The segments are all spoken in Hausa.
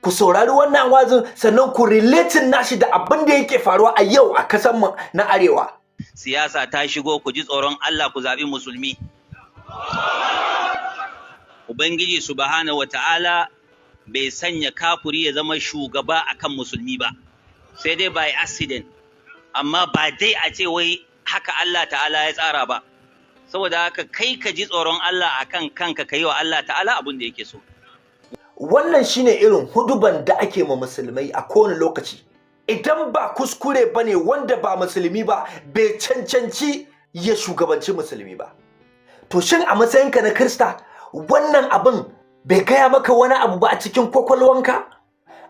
Ku saurari wannan wa'azin, sannan ku relating nashi da abin da yake faruwa a yau a kasan mu na Arewa. Siyasa ta shigo, ku ji tsoron Allah, ku zaɓi musulmi. Ubangiji Subhanahu wata'ala bai sanya kafuri ya zama shugaba akan musulmi ba, sai dai by accident, amma ba dai a ce wai haka Allah Ta'ala ya tsara ba. Saboda haka kai ka ji tsoron Allah akan kanka, ka yi wa Allah Ta'ala abin da yake so. Wannan shine irin huduban da ake ma musulmai a kowane lokaci. Idan ba kuskure bane, wanda ba musulmi ba bai cancanci ya shugabanci musulmi ba. To, shin a matsayinka na Krista, wannan abin bai gaya maka wani abu ba a cikin kwakwalwanka?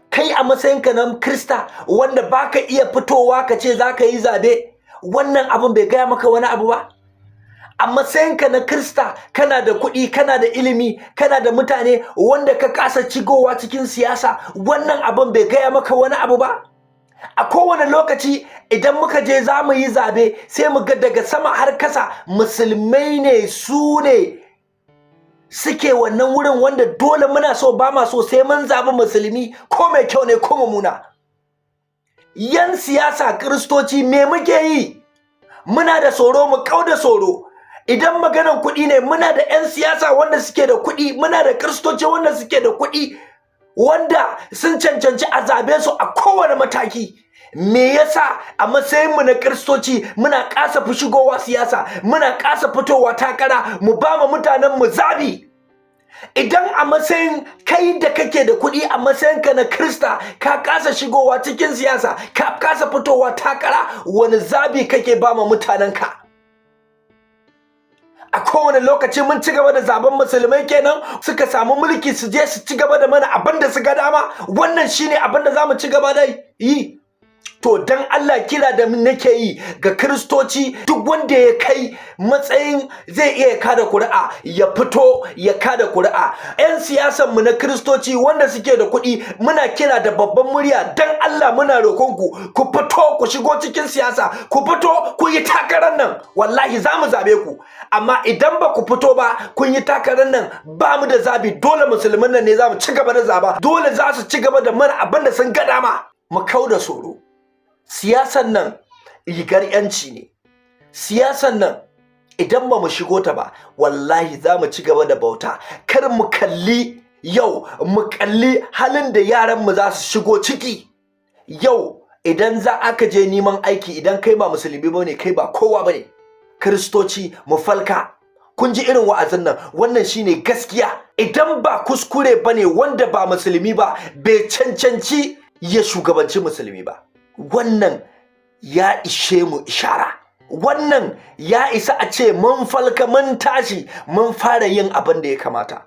Kai a matsayinka na Krista wanda baka iya fitowa ka ce za ka yi zabe, wannan abin bai gaya maka wani abu ba? A matsayinka na Krista, kana da kuɗi, kana da ilimi, kana da mutane, wanda ka kasa shigowa cikin siyasa, wannan abin bai gaya maka wani abu ba? A kowane lokaci idan muka je za mu yi zabe, sai mu ga daga sama har kasa musulmai ne, su ne suke wannan wurin, wanda dole muna so ba ma so sai mun zabi musulmi, ko mai kyau ne ko mummuna. Yan siyasa Kristoci, me muke yi? Muna da tsoro, mu kau da tsoro. Idan maganan kuɗi ne, muna da 'yan siyasa wanda suke da kuɗi, muna da Kristoci wanda suke da kuɗi, wanda sun cancanci a zabe su a kowane mataki. Me yasa a matsayin mu na Kristoci muna kasa fi shigowa siyasa, muna kasa fitowa takara mu ba mu mutanen mu zabi? Idan a matsayin kai da kake da kuɗi, a matsayin ka na Krista, ka kasa shigowa cikin siyasa, ka kasa fitowa takara, wani zabi kake ba ma mutanen ka? A kowane lokaci mun ci gaba da zaben musulmai kenan, suka samu mulki su je su ci gaba da mana abin da suka dama. Wannan shine abin da zamu ci gaba da yi. To, dan Allah, kira da nake yi ga Kristoci, duk wanda ya kai matsayin zai iya kada kuri'a, ya fito ya kada kuri'a. 'Yan siyasan mu na Kristoci wanda suke da kuɗi, muna kira da babban murya, dan Allah muna roƙon ku, ku fito ku shigo cikin siyasa, ku fito ku yi takarar nan, wallahi za mu zabe ku. Amma idan ba ku fito ba kun yi takarar nan, ba mu da zabi, dole musulmin nan ne za mu ci gaba da zaba, dole za su ci gaba da mana abin da sun ga dama. Mu kau da tsoro. Siyasan nan rigar yanci ne. Siyasan nan idan ba mu shigo ta ba, wallahi za mu ci gaba da bauta. Kar mu kalli yau, mu kalli halin da yaran mu za su shigo ciki. Yau idan za aka je neman aiki, idan kai ba musulmi bane, kai ba kowa bane. Kristoci, mu falka. Kun ji irin wa'azin nan, wannan shine gaskiya. Idan ba kuskure bane, wanda ba musulmi ba bai cancanci ya shugabanci musulmi ba. Wannan ya ishe mu ishara, wannan ya isa a ce mun falka, mun tashi, mun fara yin abin da ya kamata.